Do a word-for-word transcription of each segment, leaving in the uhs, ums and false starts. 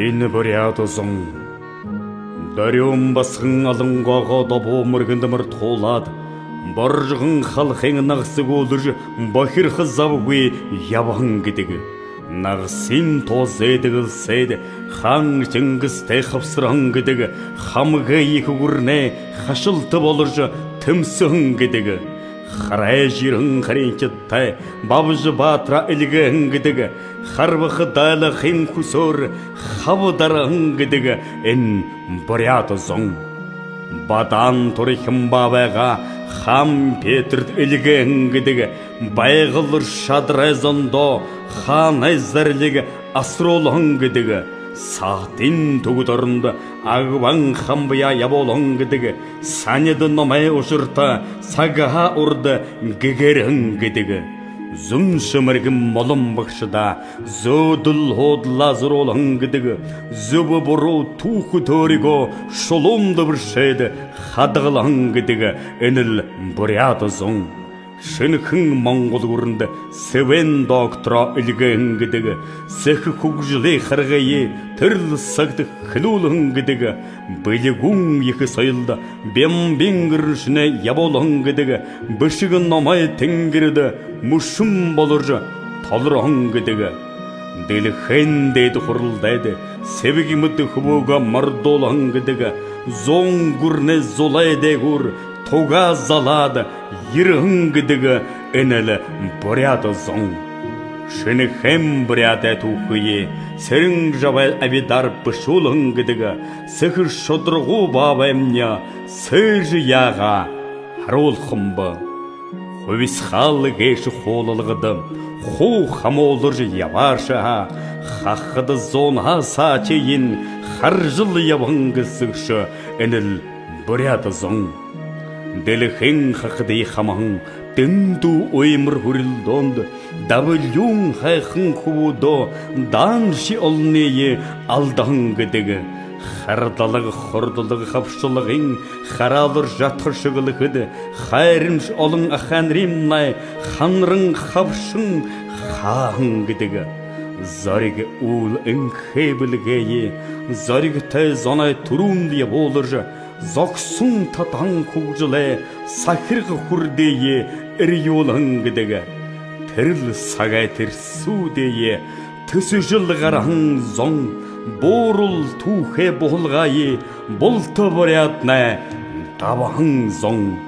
Энэ буряад зон. Дорюун басаган Алан-Гоогоо добуу мэргэндэ мордуулаад, Боржогон халхын нагаса гүүлэжэ, бохирхо забгүй ябаһан гэдэг. Нагасын туу зээдэглсээд, хаан Чингистэй хабсарһан гэдэг. Хамаг ехэ гүрэнэй хашалта боложо тэмсэһэн гэдэг. Харайжа ерэһэн харинхидтай Бабжа баатараа эльгээһэн гэдэг. Харбаха дайлахын хүсөөр хабадарһан гэдэг энэ буряад зон. Бадан Турхин баабайгаа хаан Петртэ эльгээһэн гэдэг. Байгал шадарай зондоо хаанай зарлиг асаруулһан гэдэг. Саадын Түбэд орондо Агван хамбаяа ябуулһан гэдэг. Санида номой ушарта сагһаа урда гэгээрһэн гэдэг. Зүншэ мэргэн Молон багшадаа зөөдэл һуудалаа зуруулһан гэдэг. Зүб буруу түүхэдөөрөө шулуунда бэшээд хадагалһан гэдэг. Энэл буряад зон. Шэнэхэн Монгол гүрэндэ Сэбээн доктороо эльгээһэн гэдэг. Сэхэ хүгжэлэй харгые тэрэл сагта хэлүүлһэн гэдэг. Бэлигүүн ехэ соёлдо Бямбын Ринчинээ ябуулһан гэдэг. Бэшэг номой тэнгэридэ мүшэн боложо толорһон гэдэг. Дэлхэйн дээдэ хуралдайда Сэбэгмэдэ хүбүүгээ мордуулһан гэдэг. Зуун гүрэнэй зулай дээгүүр тугаа залаад ерэһэн гэдэг. Энэл буряад зон. Шэнэхэн буряадай түүхые Сэрэн-Жабай Абидаар бэшүүлһэн гэдэг. Сэхэ Шударгуу баабаймни сээжэ яагаа харуулхам бэ. Хубисхал гээшэ хуулалгада хуу хамуулжа ябаашаһаа, хахад зуунһаа саашань харжал ябаһан гэсэгшэ энэл буряад зон. Дэлхэйн хахадые хамаһан дэндүү уймар хүрэлдөөндэ дабилюун һайхан хүбүүдээ дааншье олониие алдаһан гэдэг. Хардалга, хурдалга, хабшалгын хараалаар жатха шэглэхэдэ, хайраншье олон ахайнарымнай ханаран хабшан хааһан гэдэг. Зориг үүл энхэ бэлэгээ зоригтой зоной түрүүндэ ябуулжа, зогсон татаһан хүгжэлэй сахирга хүрдые эрьюулһэн гэдэг. Тэрэл сагай тэрсүүдые тэсэжэл гараһан зон, буурал түүхэй буһалгые булта буряаднай дабаһан зон.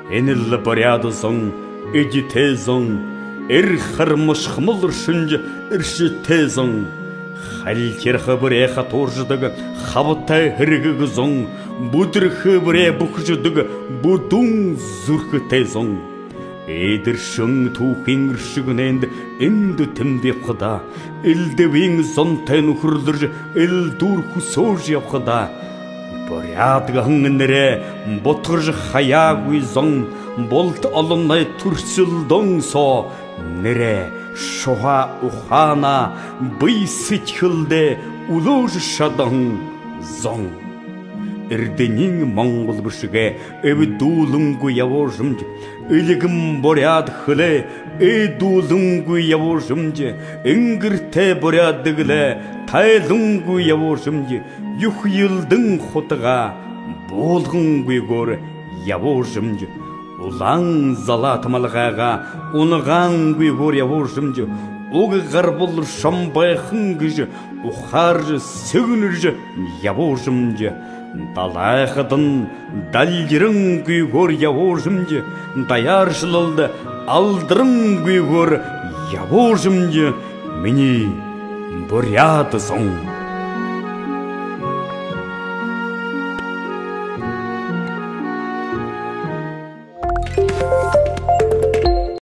Энэл буряад зон, эдитэй зон, эрхэ мушхамал шэнжэ эршэтэй зон. Халхирха бүреэ хатууржадаг хабатай һэргэг зон, бүдэрхэ бүреэ бүхэжэдэг бүдүүн зүрхэтэй зон. Эдиршэн түүхын эршэгэнэйндэ эндэ тэндэ ябахадаа, элдэбын зонтой нүхэрлэжэ, элдүүр хүсөөжэ ябахадаа, буряад гэһэн нэрээ бутаржа хаяагүй зон, булта олоной түрсэлдөөн соо нэрээ, шуһаа ухаанаа бэе сэдьхэлдээ үлөөжэ шадаһан зон. Эрдэниин монгол бэшэгээ эбдүүлэнгүй ябуужамди, эльгэн буряад хэлээ ээдүүлэнгүй ябуужамди, энгэртэй буряад дэгэлээ тайлангүй ябуужамди, юхэ элдин хутагаа буулгангүйгөөр ябуужамди, улаан залаата малгайгаа унагаангүйгөөр ябуужамди, уг гарбал шомбойхон гэжэ ухааржа, сэгнэжэ ябуужамди, далайхадань далжарангүйгөөр ябуужамди, даяаршалалда алдарангүйгөөр ябуужамди, минии буряад зон.